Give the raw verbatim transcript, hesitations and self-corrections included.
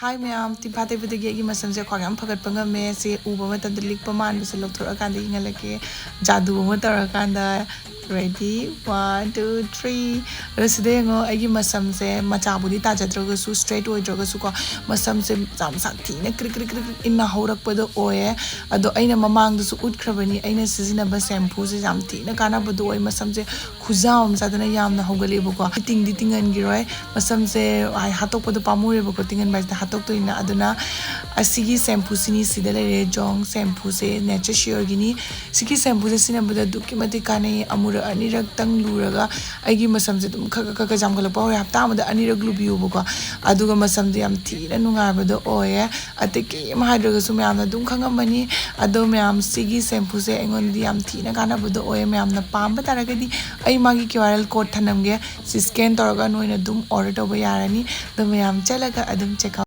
ꯍꯥꯏ ꯃꯌꯥꯝ, ꯇꯤꯝꯐꯥ ꯇꯩꯕꯗꯒꯤ ꯑꯩꯒꯤ ꯃꯁꯝꯁꯦ ꯈ꯭ꯋꯥꯡ ꯌꯥꯝ ꯐꯒꯠꯄ ꯉꯝꯃꯦ꯫ ꯁꯤ ꯎꯕ ꯃꯇꯝꯗ ꯂꯤꯛꯄ ꯃꯥꯟꯕꯁꯦ ꯂꯧꯊꯣꯔꯛꯑꯀꯥꯟꯗ ꯌꯦꯡꯍꯜꯂꯛꯀꯦ꯫ ꯖꯥꯗꯨ ꯑꯃ ꯇꯧꯔꯀꯥꯟꯗ꯫ Ready? One, two, three. ꯑꯗꯣ ꯁꯤꯗ ꯌꯦꯡꯉꯣ, ꯑꯩꯒꯤ ꯃꯁꯝꯁꯦ ꯃꯆꯥꯕꯨꯗꯤ ꯇꯥꯖꯗ꯭ꯔꯒꯁꯨ, straight ꯑꯣꯏꯗ꯭ꯔꯒꯁꯨꯀꯣ, ꯃꯁꯝꯁꯦ ꯌꯥꯝ ꯁꯥꯊꯤꯅ ꯀ꯭ꯔꯤꯛ ꯀ꯭ꯔꯤꯛ ꯀ꯭ꯔꯤꯛ ꯀ꯭ꯔꯤꯛ ꯏꯟꯅ ꯍꯧꯔꯛꯄꯗꯣ ꯑꯣꯏꯌꯦ꯫ ꯑꯗꯣ ꯑꯩꯅ ꯃꯃꯥꯡꯗꯁꯨ ꯎꯠꯈ꯭ꯔꯕꯅꯤ, ꯑꯩꯅ ꯁꯤꯖꯤꯟꯅꯕ ꯁꯦꯝꯄꯨꯁꯦ ꯌꯥꯝ ꯊꯤꯅ ꯀꯥꯟꯅꯕꯗꯣ ꯑꯣꯏ꯫ ꯃꯁꯝꯁꯦ ꯈꯨꯖꯥꯎ ꯑꯃ ꯆꯥꯗꯅ ꯌꯥꯝꯅ ꯍꯧꯒꯠꯂꯦꯕꯀꯣ꯫ ꯇꯤꯡꯗꯤ ꯇꯤꯡꯍꯟꯈꯤꯔꯣꯏ꯫ ꯃꯁꯝꯁꯦ ꯍꯥꯏ-, ꯍꯥꯠꯇꯣꯛꯄꯗꯣ ꯄꯥꯝꯃꯨꯔꯦꯕꯀꯣ꯫ ꯇꯤꯡꯍꯟꯕ ꯍꯥꯏꯁꯤꯗ ꯍꯥꯠꯇꯣꯛꯇꯣꯏꯅꯤꯅ꯫ ꯑꯗꯨꯅ ꯑꯁꯤꯒꯤ ꯁꯦꯝꯄꯨꯁꯤꯅꯤ ꯁꯤꯗ ꯂꯩꯔꯦ, ꯖꯣꯡ ꯁꯦꯝꯄꯨꯁꯦ, Nature Sure ꯒꯤꯅꯤ꯫ ꯁꯤꯒꯤ ꯁꯦꯝꯄꯨꯁꯦ ꯁꯤꯖꯤꯟꯅꯕꯗ ꯑꯗꯨꯛꯀꯤ ꯃꯇꯤꯛ ꯀꯥꯟꯅꯩ꯫ ꯑꯃꯨꯔꯛ ꯑꯅꯤꯔꯛꯇꯪ ꯂꯨꯔꯒ ꯑꯩꯒꯤ ꯃꯁꯝꯁꯦ ꯑꯗꯨꯝ ꯈꯔ ꯈꯔ ꯈꯔ ꯈꯔ ꯌꯥꯝꯈꯠꯂꯛꯄ ꯍꯧꯔꯦ꯫ ꯍꯞꯇꯥ ꯑꯃꯗ ꯑꯅꯤꯔꯛ ꯂꯨꯕꯤꯌꯨꯕꯀꯣ꯫ ꯑꯗꯨꯒ ꯃꯁꯝꯗꯤ ꯌꯥꯝ ꯊꯤꯅ ꯅꯨꯡꯉꯥꯏꯕꯗꯣ ꯑꯣꯏꯌꯦ꯫ ꯑꯇꯩ ꯀꯩꯝ ꯍꯥꯏꯗ꯭ꯔꯒꯁꯨ ꯃꯌꯥꯝꯅ ꯑꯗꯨꯝ ꯈꯪꯉꯝꯃꯅꯤ꯫ ꯑꯗꯣ ꯃꯌꯥꯝ, ꯁꯤꯒꯤ ꯁꯦꯝꯄꯨꯁꯦ ꯑꯩꯉꯣꯟꯗꯗꯤ ꯌꯥꯝ ꯊꯤꯅ ꯀꯥꯟꯅꯕꯗꯣ ꯑꯣꯏꯌꯦ꯫ ꯃꯌꯥꯝꯅ ꯄꯥꯝꯕ ꯇꯥꯔꯒꯗꯤ ꯑꯩ ꯃꯥꯒꯤ QR code ꯊꯅꯝꯒꯦ꯫ ꯁꯤ scan ꯇꯧꯔꯒ ꯅꯣꯏꯅ ꯑꯗꯨꯝ order ꯇꯧꯕ ꯌꯥꯔꯅꯤ꯫ ꯑꯗꯣ ꯃꯌꯥꯝ ꯆꯠꯂꯒ ꯑꯗꯨꯝ check out